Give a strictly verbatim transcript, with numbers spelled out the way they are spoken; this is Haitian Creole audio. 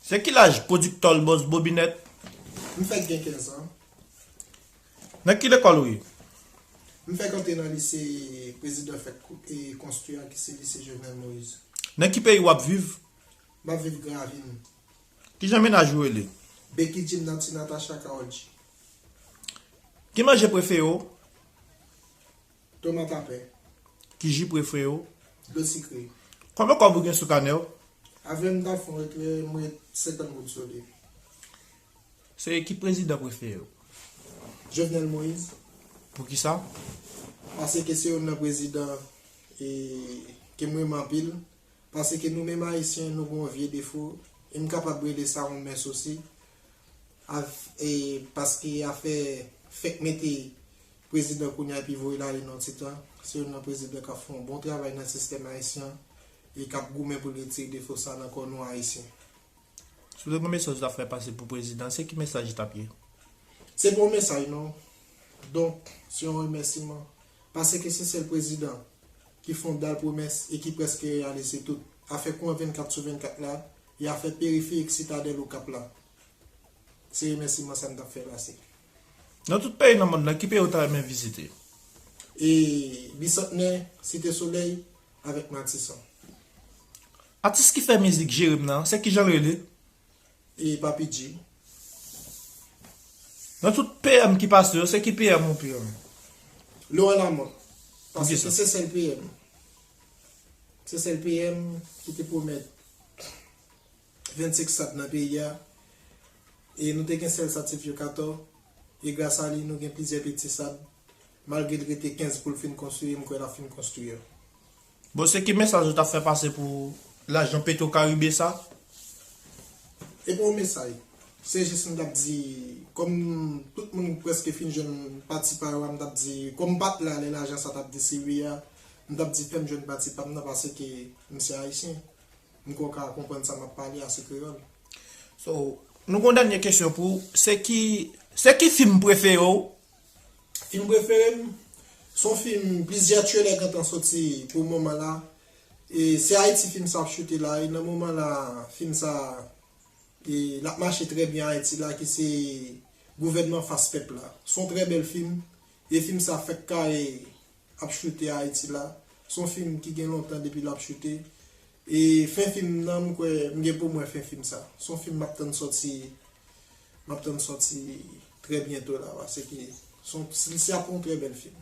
Se ki laj pwodiktè Bòs Bobinèt? M fèk gen kenz an. Nan ki lekòl ou ye? M fèk antre nan lise prezidan fèk kou- e konstwi a, ki se lise Jovenel Moïse. Nan ki peyi w ap viv? M ap viv Gravin. Kijan mennaj ou rele? Becky Jim, Nati Natacha, Carol G. Ki manje prefere w? Tomat apen. Ki ji prefere w? Dlo sikre. Konbyen kòb ou gen sou kanè w? Avè m ta fon retrè, m ret senkant goud sou li. Se ki prezidan prefere w? Jovenel Moïse. Poukisa? Paske se youn nan prezidan e, ke m renmen anpil. Paske nou menm Ayisyen, nou gen yon vye defo, e m kapab rele sa yon mès osi, av- e, paske afè fèk mete prezidan kounye a epi voye l ale nan ti tan, se youn nan prezidan k ap fè yon bon travay nan sistèm ayisyen an, e k ap goumen pou l retire defo sa nan kò nou Ayisyen. Si w te gen yon mesaj ou t ap fè pase pou prezidan, se ki mesaj li t ap ye? Se pa yon mesaj, non. Donk, se yon remèsiman. Paske se sèl prezidan ki fè yon dal pwomès e ki prèske reyalize tout. Afè kouran vennkat sou vennkat la, e afè periferik Sitadèl Okap la. Se remèsiman sa m t ap fè pase. Nan tout peyi nan mond lan, ki peyi ou ta renmen vizite? E Bisantnè, Site Solèy, avèk Matisan. Atis ki fè mizik Jerem nan, se kijan l rele? E Papi G. Nan tout P M ki pase yo, se ki P M ou pi renmen? Laurent Lamothe. Paske se sèl P M. Se sèl P M ki te pwomèt vennsenk sad nan peyi a. E nou te gen sèl sad Sylvio Cator. E gras a li, nou gen plizyè piti sad. Malgre l rete kenz pou l fin konstwi, m kwè l ap fin konstwi yo. Bon, se ki mesaj ou t ap fè pase pou lajan Petro Caribe sa? E pa yon mesaj. Se jis m t ap di, kòm tout moun prèske fin jwenn pati pa yo a, m t ap di, kòm m pa t la lè lajan sa t ap distribye a, m t ap di fè m jwenn pati pa m nan paske m se Ayisyen. M kwè w ka konprann sa m ap pale a, se kreyòl. So, nou gen yon dènye kesyon pou ou. Se ki, se ki fim prefere w? Fim prefere m, se yon fim, plizyè trailer gentan soti pou moman la. E se Ayiti fim sa ap choute la. E nan moman la, fim sa, e l ap mache trè byen Ayiti la, ki se Gouvènman Fas Pèp la. Se yon trè bèl fim. E fim sa fèk kare ap choute Ayiti la. Se yon fim ki gen lontan depi l ap choute. E fen fim nan, m kwè m gen pou m wè fen fim sa. Se yon fim m ap tann sòti, m ap tann sòti trè byento la, paske se yon, se, se ap yon trè bèl fim.